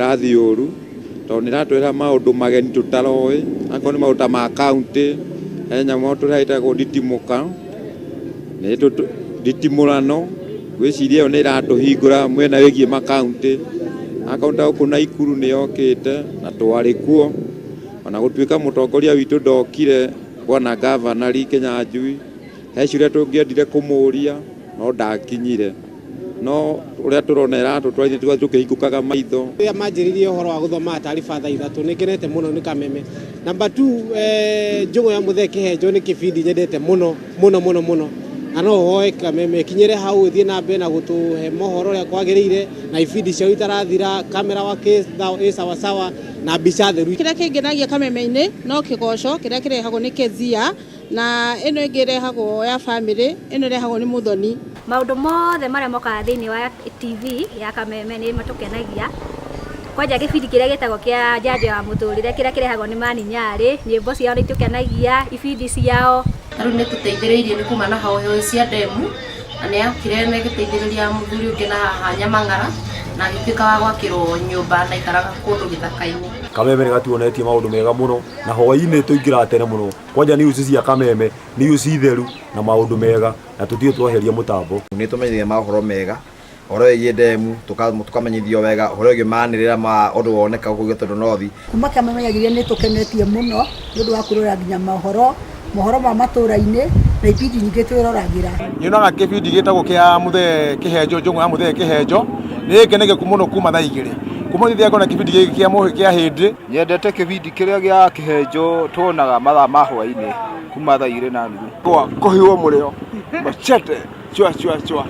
Ĩrathiĩ ũru tondũ nĩ ĩratwĩra maũndũ mageni tũtaroĩ, akorwo nĩ maũndũ ta ma county, he nyamũ tũrehaga ĩtagwo nditimũka, nditimũrano, ngwĩciria ĩyo nĩ ĩratũhingũra mwena wĩgiĩ ma county, akorwo nĩ ta gũkũ Naikuru nĩ yokĩte na twarĩ kuo, ona gũtuĩka mũtongoria witũ ndokire bwana Governor Lee Kinyanjui, he ciũria tũngĩendire kũmũria no ndakinyire. No ũrĩa tũrona ĩratũtwarithia tũgathiĩ tũkĩhingũkaga maitho. Rĩrĩa manjĩrĩirie ũhoro wa gũthoma taariba thaa ithatũ nĩ ngenete mũno nĩ Kameme. Number two, Njũng'wa ya Mũthee Kĩhenjo nĩ kĩbindi nyendete mũno mũno mũno mũno na no hoe Kameme ĩkinyĩre hau ĩthiĩ na mbere na gũtũhe mohoro ũrĩa kwagĩrĩire na ibindi ciao itarathira, camera work ĩ sawa sawa na mbica theru. Kĩrĩa kĩngenagia Kameme-inĩ no kĩgoco kĩrĩa kĩrehagwo nĩ Kezia na ĩno ĩngĩ ĩrehagwo ya bamĩrĩ, ĩno ĩrehagwo nĩ Mũthoni. Maũndũ mothe marĩa mokaga thĩinĩ wa TV ya Kameme nĩ matũkenagia. Kwanja gĩbindi kĩrĩa gĩtagwo kĩa njanjo ya mũtũrĩre kĩrĩa kĩrehagwo nĩ Mani Nyarĩ, nyĩmbo ciao nĩ itũkenagia, ibindi ciao. Ta rĩu nĩ ĩtũteithĩrĩirie nĩ kuma na hoho cia ndemu na nĩ yakire na ĩgĩteithĩrĩria mũthuri ũngĩ na haha Nyamang'ara na agĩtuĩka wa gwakĩrwo nyũmba na aikaraga kũndũ gĩthaka-inĩ. Kameme nĩ gatuonetie maũndũ mega mũno na hwaĩ-inĩ tũingĩraga tene mũno kwanja news cia Kameme news theru na maũndũ mega na tũtirĩ tweheria mũtambo. Nĩ tũmenyithagia maũhoro mega ũhoro wĩgiĩ ndemu tũkamenyithio wega ũhoro wĩgiĩ manĩrĩra ma ũndũ woneka gũkũ Gĩtũndũ North. Kuma Kameme yagĩrĩire nĩ tũkenetie mũno nĩ ũndũ wa kwĩrorera nginya mohoro, mohoro ma matũra-inĩ na ibindi nyingĩ twĩroragĩra. Nyonaga kĩbindi gĩtagwo kĩa Mũthee Kĩhenjo, Njũng'wa ya Mũthee Kĩhenjo, nĩ ngenagia mũno kuma thaa igĩrĩ. Kuma thĩĩ ngona kĩbindi gĩkĩ kĩa kĩa hĩndĩ. Nyendete kĩbindi kĩrĩa gĩa Kĩhenjo tuonaga mathaa ma hwaĩ-inĩ kuma thaa igĩrĩ na nuthu. Kũhiũo mũrĩo, machete, chwa chwa chwa.